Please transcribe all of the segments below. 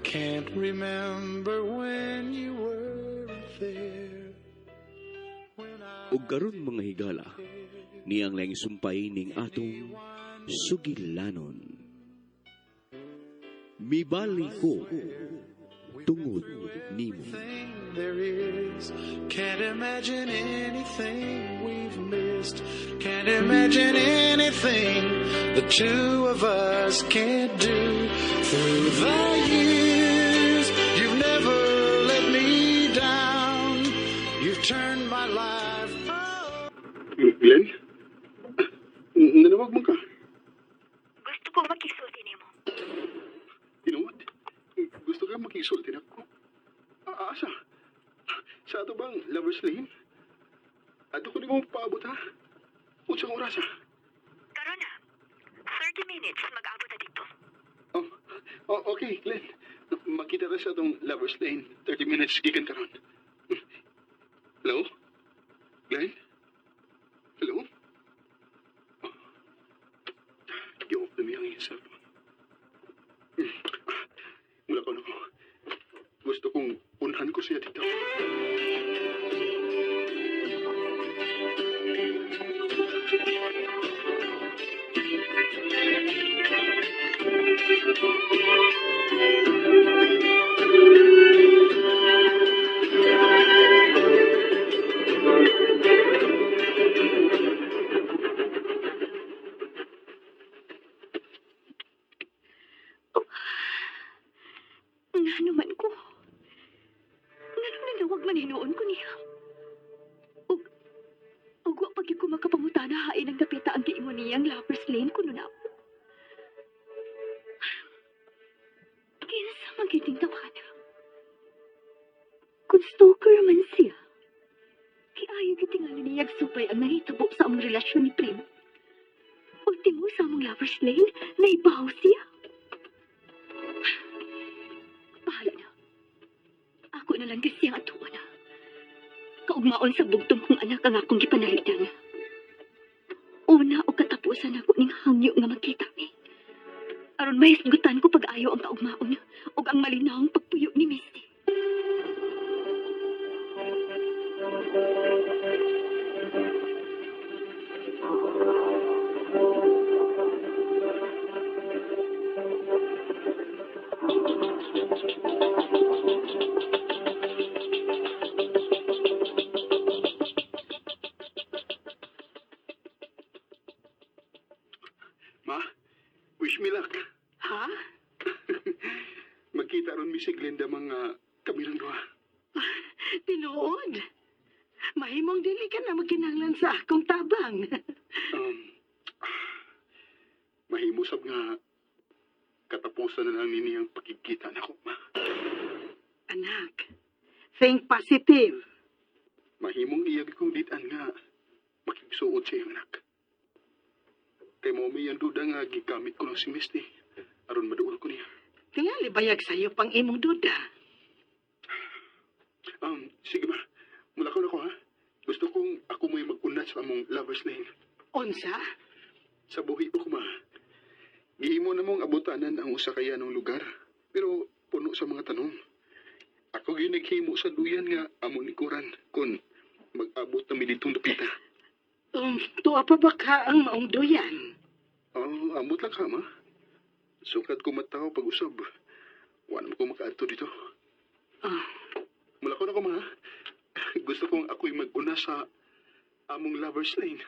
can't remember when you weren't there. When I Ug karon, mga higala, niyang laing sumpay ning atong sugilanon. Mibali ko tungod nimo. Thing there is. Can't imagine anything we've missed. Can't imagine anything the two of us can't do. Through the years, you've never let me down. You've turned my life Glenn? Nanawag man ka. Gusto ko makisulti nimo. Tinuod? Gusto ka makisulti nako? Asa? Sa ato bang Lover's Lane? Adto ko nimo paabot, ha? Unsang oras, ha? Karon na. 30 minutes mag-abot na didto. Oh, okay, Glenn. Makita ta sa atong Lover's Lane. 30 minutes gikan karon. Hello? Glenn? Hello? Oh. Gi-off na niya ang iyang cellphone. Wala ko na ko. Gusto kong unhan ko siya didto. Ngano man ko? Ngano nanawag man hinuon ko niya? Ug wa pa gyud ko makapangutana hain ang dapita ang giingon niyang Lover's Lane kuno na ako. Kinsa man gyud ning tawhana? Kung stalker man siya, kiayo gyud tingali niyag supay ang nahitabo sa among relasyon ni Primo. Ultimo sa among Lover's Lane, naibaw siya. Bahala na. Ako na lang kasi ang atuwa na. Kaugmaon sa bugtong kong anak ang akong gipanalitan. Una o katapusan ako ning hangyo nga magkita mi. Aron mahisgutan ko pag-ayo ang kaugmaon ug ang malinawong pagpuyo ni Misty. Ma, wish me luck. Ha? Magkita ron mi si Glenda, mga kamirang duha. Tinuod. Mahimong dili ka na magkinahanglan sa akong tabang. Mahimo sab nga katapusan na lang nini ang pakigkita nako, ma. Anak, think positive. Mahimong iya kong ditan nga makigsuot sa iyang anak. Kay mao may ang duda nga gigamit ko lang si Misty aron maduol ko niya. Tingali bayag sa'yo pang imong duda. Sige, ma, mulakaw na ko, ha. Gusto kong ako mo'y mag-una sa among Lover's Lane. Unsa? Sa buhi ko, ma. Gihimo na mong abutanan ang usa ka yanong lugar, pero puno sa mga tanong. Ako gyud naghimo sa duyan nga among likuran kung mag-abot na mi ditong dapita. Tuwa pa ba ka ang maong duyan? Oh, amot lang ka, ma. Sukad ko mataw pag-usab. Wa naman ko makaadto didto. Ah. Mulakaw na ko, ma. Gusto kong ako'y mag-una sa among Lover's Lane.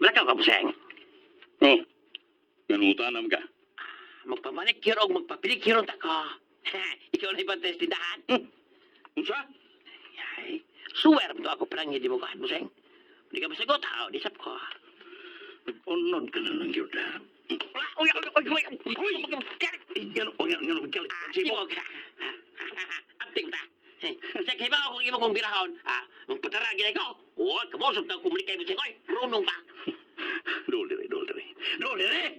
Malakaw ka, Buseng. Eh, Ganutan ka. Magpamanicure o magpapinicure ta ko. Ikaw na ibang tindahan. Unsa? Ay, swear to ako parang hindi mo kahan, Buseng. Hindi ka masagot, ha? Di sap ko. Unod ka na lang yun, ha? Uy, uy, uy, uy, uy, uy, Ngano, ngano, ngano, Ah, Sibog. Anting ta. Bisag hibaw kung imo kong birahon, ah, magpatara gid ko. Wa kamosop na kumulikay mo oy. Runong ka. Dol dire, dol dire. Dol dire!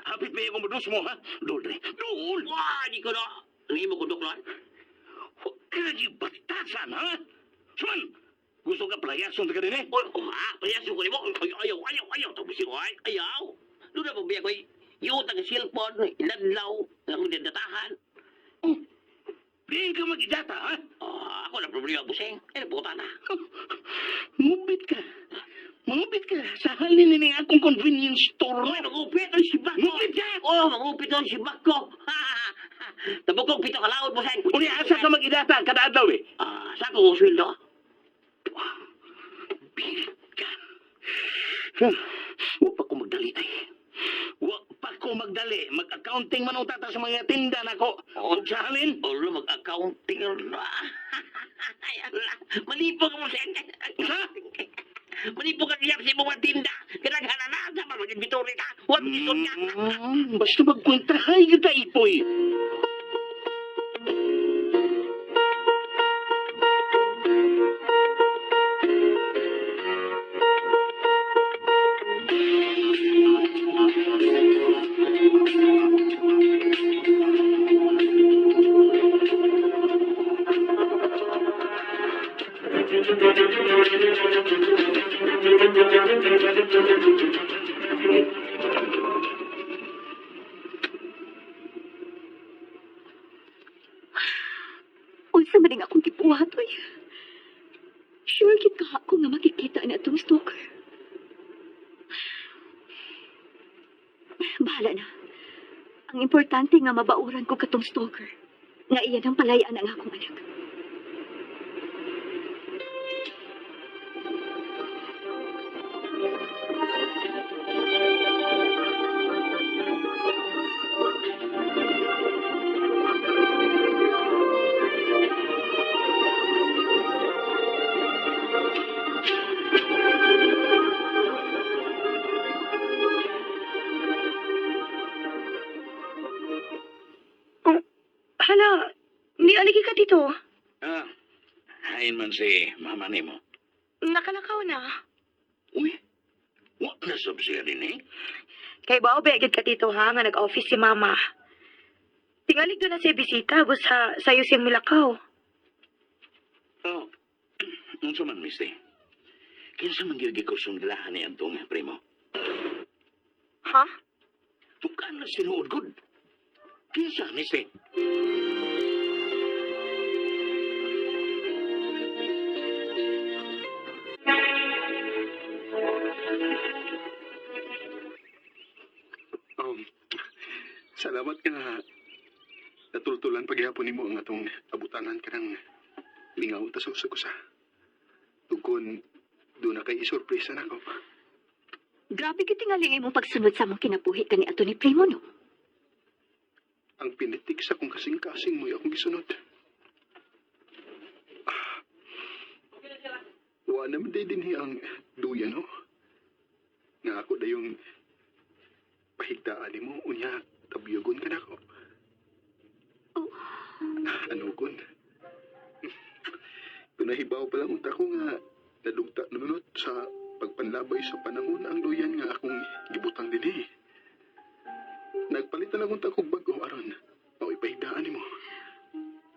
Hapit ba yung madus mo, ha? Dol dire. Dol! Wa di ko na. Ang imo kong duklon. Huwag ka di batasan, ha? Suman! Gusto ka palayason ka din eh? Oy, oh, ha, payaso ko nimo. Ay, ayaw, ayaw, ayaw. Tapos oy, ayaw. Doon na pagbiya ko, yung ang cellphone, iladlaw, ang datahan. Oh, Diin ka mag-idata, ha? Ah, ako na problema, buseng. Ay, naputa na. Mubit ka. Mubit ka. Sa halin ni akong convenience store. Oy, mangupit ang sibak ko. Mupit ka! Oh, mangupit ang sibak ko. Tabukog pito kalaod, buseng. Uli, asa ka mag-idata kada adlaw eh? Ah, sa ko sweldo. Bilit ka. Huwag pa ko magdali tay. Huwag pa ko magdali. Mag-accounting man ang tata sa mga tinda nako. Og sa halin. Ulo, mag-accounting. Ay, ala. Malipo ka mo, seng. Unsa? Malipo ka niya sa imong mga tinda. Kinaghala na. Sa mag-inventory ka. Huwag isod ka. Basta magkwenta, hay kita ipoy. Unsa man ang akong gibuhat, oy. Sure gid ka ako nga makikita na atong stalker. Bahala na. Ang importante nga mabauran ko katong stalker. Nga iyan ang palayan ang akong anak. Hala, ni aligi ka dito. Ah, hain man si mama nimo. Nakalakaw na. Uy, wa na sab siya din eh. Kay bao begid ka dito ha, nga nag-office si mama. Tingalig doon na siya bisita, busa sayo siyang milakaw. Oh, unsa man misti? Kinsa man gyud ko sundlahan ni antong primo? Ha? Tukan na sinuod gud. Kinsa misti? Salamat nga natultulan paghihapon nimo ang atong abutanan kanang lingaw ta sa usa. Tugkon doon na kay isurpresa nako. Grabe gid tingali imong pagsunod sa among kinabuhi kani ato ni Primo no. Ang pinitik sa kong kasing-kasing mo'y akong gisunod. Ah. Wa naman day dinhi ang duya, no? Nga ako dayong pahigdaan nimo unya tabyogon ka nako. Oh. Ano kon? Pinahibaw pa lang unta ko nga nadugta nunot sa pagpanlabay sa panahon ang duyan nga akong gibutang dinhi. Nagpalit na lang unta kog bag-o aron mao ipahigdaan nimo.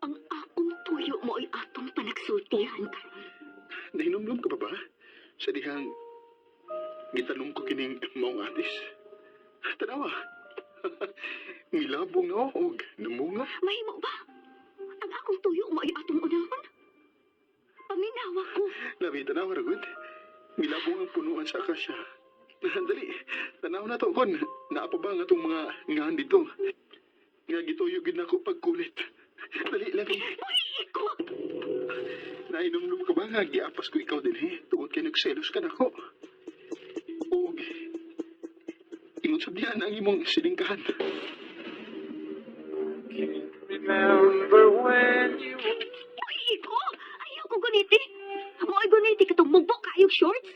Ang akong tuyo mo ay atong panagsultihan karon. Nahinumdum ka pa ba? Sa dihang gitanong ko kining maong atis. Tanawa. Milabong na og namunga. Mahimo ba? Ang akong tuyo mo ay atong unahon. Paminawa ko. Labi tanawa ra gud. Milabong ang punuan sa akasya. Dali, tanaw na to kon. Naa pa ba ang atong mga ngahan dito? Nga gituyo gid nako pagkulit. Dali, labi. Iko! Nainomdom ka ba nga giapas ko ikaw din eh? Tungod kay nagselos ka nako. Og ingon sa diyan ang imong silingkahan. Uy, Iko! Ayaw ko guniti! Mo'y guniti katong mugbo kaayog shorts!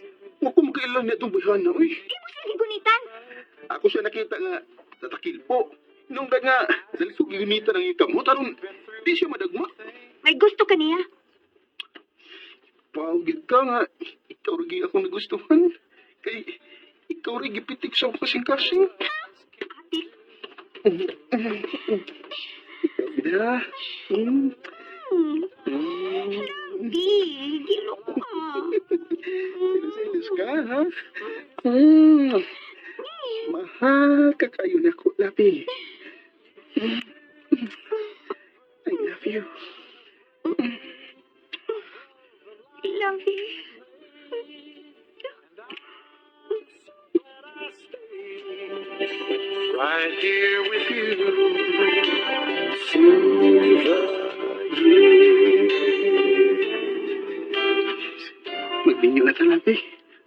Wa ko makailan niya itong buhan na, uy. Imo sila gigunitan! Ako siya nakita nga natakil po. Nung nga, dali ko gigunitan ang iyong kamot, aron di siya madagma. May gusto ka niya. Paugid ka nga. Ikaw rin ako nagustuhan. Kay, ikaw rin gipitik sa akong kasing-kasing. Atik, Ikaw gid ha. Di, gilo ka. Silos-silos ka, ha? Mm. Mahal ka kayo na ko, labi. I love you. Lovey. Right here with you through the years. Magbinyo na ta, labi.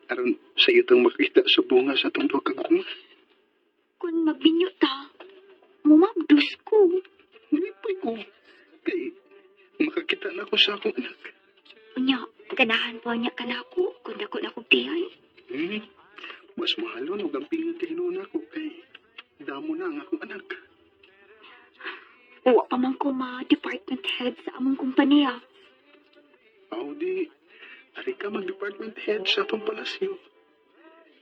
Aron sa iyo tang makita sa bunga sa atong duha ka gugma. Kung magbinyo ta, mumabdus ko. Malipay ko. Kay, makakita na ako sa akong anak. Unya, ganahan po niya ka na ako kung dako na kong tiyan. Hmm? Mas mahalon og ang pingan kay hinuon ako kay damo na ang akong anak. Wa pa man ko ma-department head sa among kumpanya. Aw di, ari ka mag-department head sa atong palasyo.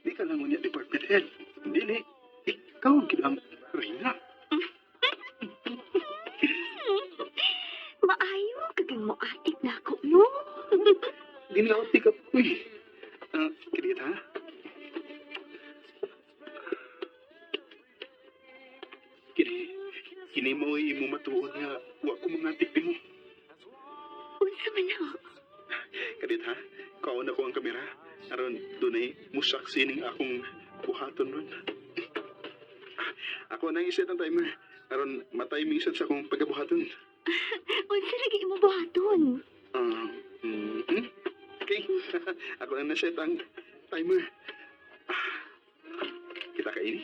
Di ka lang unya department head. Dili, ikaw gid ang reyna. Maayo, kagang mo atik na ako, no? Ginawati ka po eh. Ah, kilit ha? Kini, kini mo imo matuod nga wa ko mga mo. Unsa man na? Kadit ha, kaon ako ang kamera. Aron dunay musak sining akong buhaton ron. Ako nang iset ang timer. Aron matiming sad sa akong pagabuhaton. Unsa lagi imo buhaton? Ah, Okay. Ako nang naset ang timer. Ah, kita ka ini.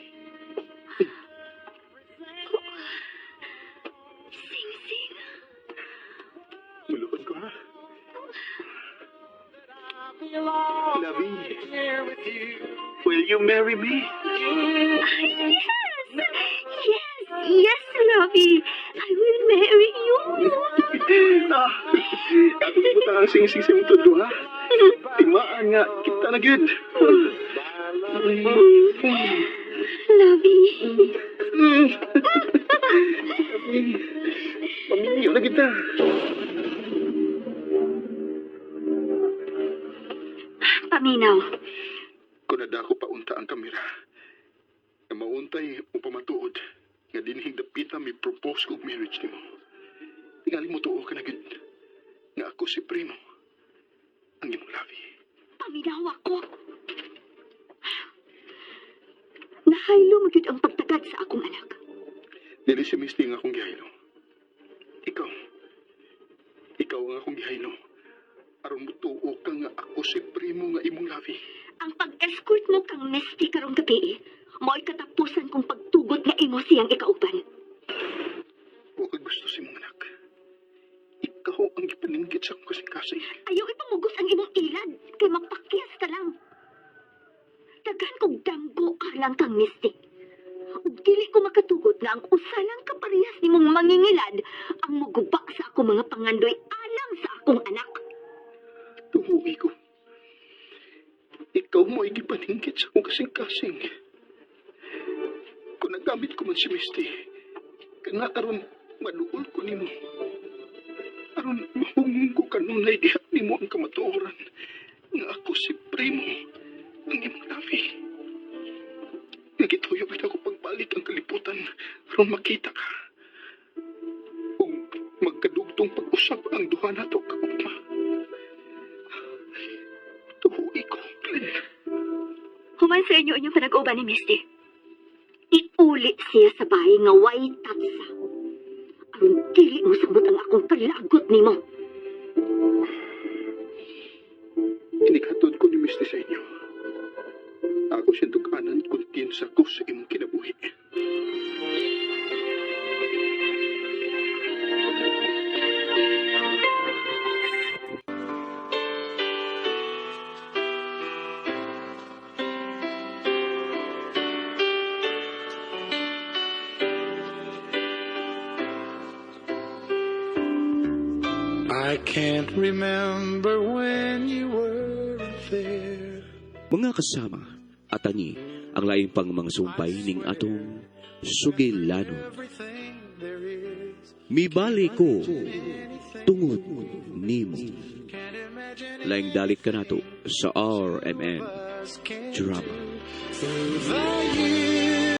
Sing sing. Muluhod ko ha. Lovey, will you marry me? Yes! Yes! Yes, Lovey! I will marry you! Ah, atong butang ang sing-sing sa imong tudo ha. Timaan nga kita na gyud. Lovey. Pamilyo na kita. Paminaw. Kung nadako pa unta ang kamera, nga mauntay o pamatuod, nga dinhing dapita may propose kog marriage nimo. Tingali mo tuo ka na gyud, nga ako si Primo, ang imong labi. Paminaw ako. Nahaylo mo gyud ang pagtagad sa akong anak. Dili si Misty ang akong gihaylo. Ikaw. Ikaw ang akong gihaylo. Aron mo tuo ka nga ako si Primo nga imong labi. Ang pag-escort mo kang Misty karong gabi, mo'y katapusan kong pagtugot nga imo siyang ikauban. Wa ka gusto sa imong anak. Ikaw ang gipaninggit sa akong kasing-kasing. Ayaw ipamugos ang imong ilad kay mapakyas ka lang. Daghan kog damgo ka lang kang Misty. Ug dili ko makatugot nga ang usa lang kaparehas nimong mangingilad ang muguba sa akong mga pangandoy alang sa akong anak. Tuhuwi ko. Ikaw mo ay gipaningkit sa akong kasing-kasing. Kung nagamit ko man si Misty, kana aron maduol ko nimo. Aron mahungong ko kanunay diha nimo ang kamatuoran nga ako si Primo ang imong labi. Nagituyo gid ako pagbalik ang kalibutan aron makita ka. Ug magkadugtong pag-usap ang duha nato kaugma. Tuhuwi ko, Glenn. Human sa inyo inyong panag-uban ni Misty. Iuli siya sa bahay nga way tatsa. Aron dili mo sabot ang akong kalagot nimo. Inikatod ko ni Misty sa inyo. Ako siyang tukanan kung kinsa ko sa imong kinabuhi. I can't remember when you weren't there. Mga kasama, atangi ang laing pang mga sumpay ning atong sugilanon. Everything there is. Mibali ko tungod nimo. Can't imagine Laing dalik kanato sa RMN us can't Drama. Through the years.